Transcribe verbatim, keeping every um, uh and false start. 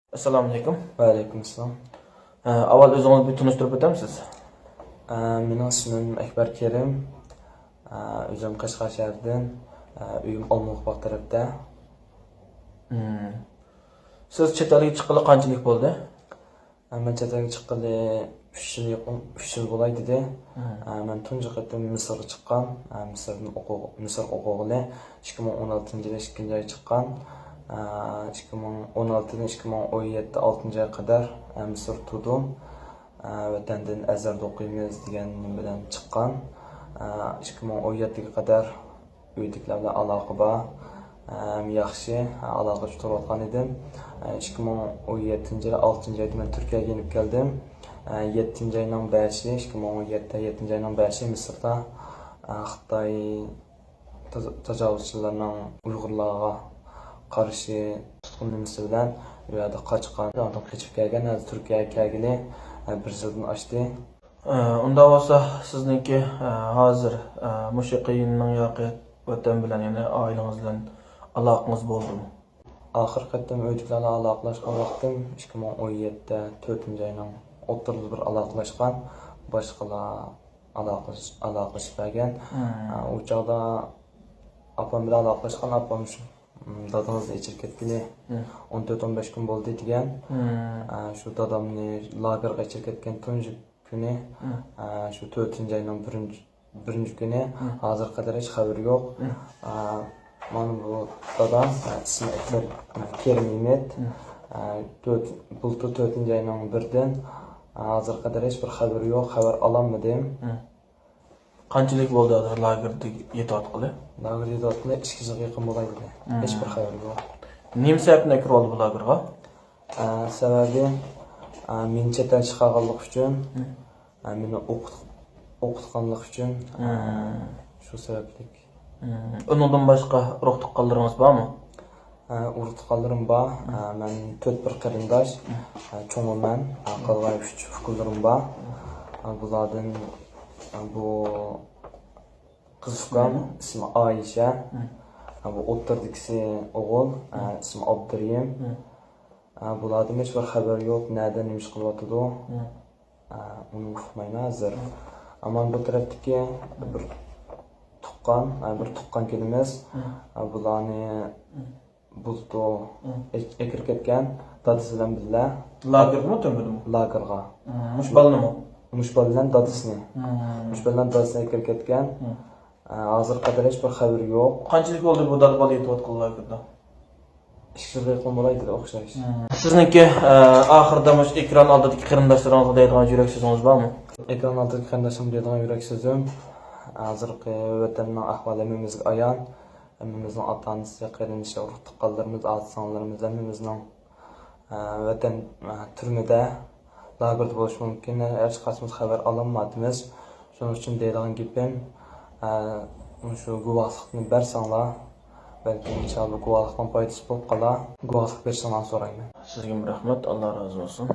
ئەسسالامۇ ئەلەيكۇم. ۋەئەلەيكۇم ئەسسالام. ئە، ئاۋۋال ئۆزىڭىزنى بىر تونۇشتۇرۇپ ئۆتەمسىز؟ ئە، مېنىڭ ئىسمىم ئەكبەر كېرىم. ئە، ئۆزۈم قەشقەر شەھىرىدىن. ئە، ئۆيۈم ئالمىلىق باغ تەرەپتە. مم. سىز چەت ئەلگە چىققىلى قانچىلىك بولدى؟ ئە، مەن چەت ئەلگە چىققىلى ئۈچ يىل يېقىن، ئۈچ يىل بولاي دېدى. مم. ئە، مەن تۇنجى قېتىم مىسىرغا چىققان. ئە، مىسىردىن ئوقۇغ-، مىسىرغا ئوقۇغىلى ئىككى مىڭ ئون ئالتىنچى يىلى ئىككىنچى ئاي چىققان. ئە، ئىككى مىڭ ئون ئالتىدىن ئىككى مىڭ ئون يەتتە ئالتىنچى ئايغا قەدەر، ئە، مىسىردا تۇردۇم. ئە، ۋەتەندىن ئەزھەردە ئوقۇيمىز دېگەن نېمە بىلەن چىققان. ئە، ئىككى مىڭ ئون يەتتىگە قەدەر ئۆيدىكىلەر بىلەن ئالاقە بار. ئە، ھەم ياخشى، ئە، ئالاقىدە تۇرۇۋاتقان ئىدىم. ئە، ئىككى مىڭ ئون يەتتىنچى يىلى ئالتىنچى ئايدا مەن تۈركىيەگە يېنىپ كەلدىم. ئە، يەتتىنچى ئاينىڭ بەشى، ئىككى مىڭ ئون يەتتە يەتتىنچى ئاينىڭ بەشى مىسىردا، ئە، خىتاي تاج-، تاجاۋۇزچىلارنىڭ ئۇيغۇرلارغا قارشى تۇتقۇن نېمىسى بىلەن ئۇ يەردە قاچقان. ئاندىن قېچىپ كەلگەن، ھازىر تۈركىيەگە كەلگىلى، ئە، بىر يىلدىن ئاشتى. ئە، ئۇنداق بولسا، سىزنىڭكى، ئە، ھازىر، ئە، مۇشۇ قېيىننىڭ ياقى ۋەتەن بىلەن، يەنى ئائىلىڭىز بىلەن ئالاقىڭىز بولدىمۇ؟ ئاخىرقى قېتىم ئۆيدىكىلەر بىلەن ئالاقىلاشقان ۋاقتىم ئىككى مىڭ ئون يەتتە تۆتىنچى ئاينىڭ ئوتتۇرىدا بىر ئالاقىلاشقان. باشقىلار ئالاقىلىش-، ئالاقىلىشىپ بەرگەن. مم. ئە، ئۇ چاغدا ئاپام بىلەن ئالاقىلاشقان، ئاپام شۇ، مم، دادىڭىزنى ئېچىرىپ كەتكىلى مم. ئون تۆت، ئون بەش كۈن بولدى دېگەن. مم. ئە، شۇ دادامنى لاگېرغا ئېچىرىپ كەتكەن تۇنجى كۈنى، مم. ئە، شۇ تۆتىنچى ئاينىڭ بىرىنچى، بىرىنچى كۈنى، مم. ھازىرغا قەدەر ھېچ خەۋىرى يوق. مم. ئە، مانا بۇ دادام، ئە، ئىسمى ئەكبەر، ئە، كېرىم ھىمىت. مم. ئە، تۆت-، بۇلتۇر تۆتىنچى ئاينىڭ بىرىدىن، ئە، ھازىرغا قەدەر ھېچ بىر خەۋىرى يوق، خەۋەر ئالالمىدىم. مم. قانچىلىك بولدى ھازىر لاگېردا يېتىۋاتقىلى؟ لاگېردا يېتىۋاتقىلى ئىككى يىلغا يېقىن بولاي دېدى. مم. ھېچ بىر خەۋىرى يوق. نېمە سەۋەبتىن ئەكىرىۋالدى بۇ لاگېرغا؟ ئە، سەۋەبى، ئە، مېنى چەت ئەل چىقارغانلىقى ئۈچۈن، مم. ئە، مېنى ئوقۇت-، ئوقۇتقانلىقى ئۈچۈن، ئە، مم. شۇ سەۋەبلىك. مم. ئۇنىڭدىن باشقا ئۇرۇق تۇغقانلىرىڭىز بارمۇ؟ ئە، ئۇرۇق تۇغقانلىرىم بار. مم. ئە، مەن تۆت بىر قېرىنداش، مم. ئە، چوڭى مەن، ئە، مم. قالغان ئۈچ ئۇكىلىرىم بار. مم. ئە، بۇلاردىن، ئە، بۇ قىز ئۇكام، ئىسمى ئايشە. مم. ئە، بۇ ئوتتۇرىدىكىسى ئوغۇل، ئە، مم. ئىسمى ئابدۇرېھىم. مم. ئە، بۇلاردىن ھېچ بىر خەۋەر يوق، نەدە نېمە ئىش قىلىۋاتىدۇ؟ مم. ئە، ئۇنى ئۇقمايمەن ھازىر. مم. ئەمما بۇ تەرەپتىكى بىر تۇغقان، ئە، بىر تۇغقان كېلىمىز. مم. ئە، بۇلارنى مم. بۇلتۇر مم. ئەك-، ئەكىرىپ كەتكەن دادىسى بىلەن بىللە. لاگېردىمۇ، تۈرمىدىمۇ؟ لاگېرغا. مم. مۇشۇ بالىنىمۇ؟ مۇشۇ بالا بىلەن دادىسىنى. مم. مۇشۇ بالا بىلەن دادىسىنى ئەكىرىپ كەتكەن. مم. ئە، ھازىرغا قەدەر ھېچ بىر خەۋىرى يوق. قانچىلىك بولدى بۇ دادا بالا يېتىۋاتقىلى لاگېردا؟ ئىككى يىلغا يېقىن بولاي دېدى ئوخشاش. مم. سىزنىڭكى، ئە، ئاخىرىدا مۇشۇ ئېكران ئالدىدىكى قېرىنداشلىرىڭىزغا دەيدىغان يۈرەك سۆزىڭىز بارمۇ؟ ئېكران ئالدىدىكى قېرىنداشلىرىمغا دەيدىغان يۈرەك سۆزۈم، ھازىرقى ۋەتەننىڭ ئەھۋالى ھەممىمىزگە ئايان. ھەممىمىزنىڭ ئاتا-ئانىسى، قېرىندىشى، ئۇرۇق-تۇغقانلىرىمىز، ئاتا-سىڭىللىرىمىز، ھەممىمىزنىڭ، ئە، ۋەتەن، ئە، تۈرمىدە، لاگېردا بولۇشى مۇمكىن. ھېچقايسىمىز خەۋەر ئالالمايۋاتىمىز. شۇنىڭ ئۈچۈن دەيدىغان گېپىم، ئە، مۇشۇ گۇۋاھلىقنى بەرسەڭلار، بەلكىم ئىنشاللا گۇۋاھلىقنىڭ پايدىسى بولۇپ قالار. گۇۋاھلىق بېرىشىڭلارنى سورايمەن. سىزگىمۇ رەھمەت، ئاللا رازى بولسۇن.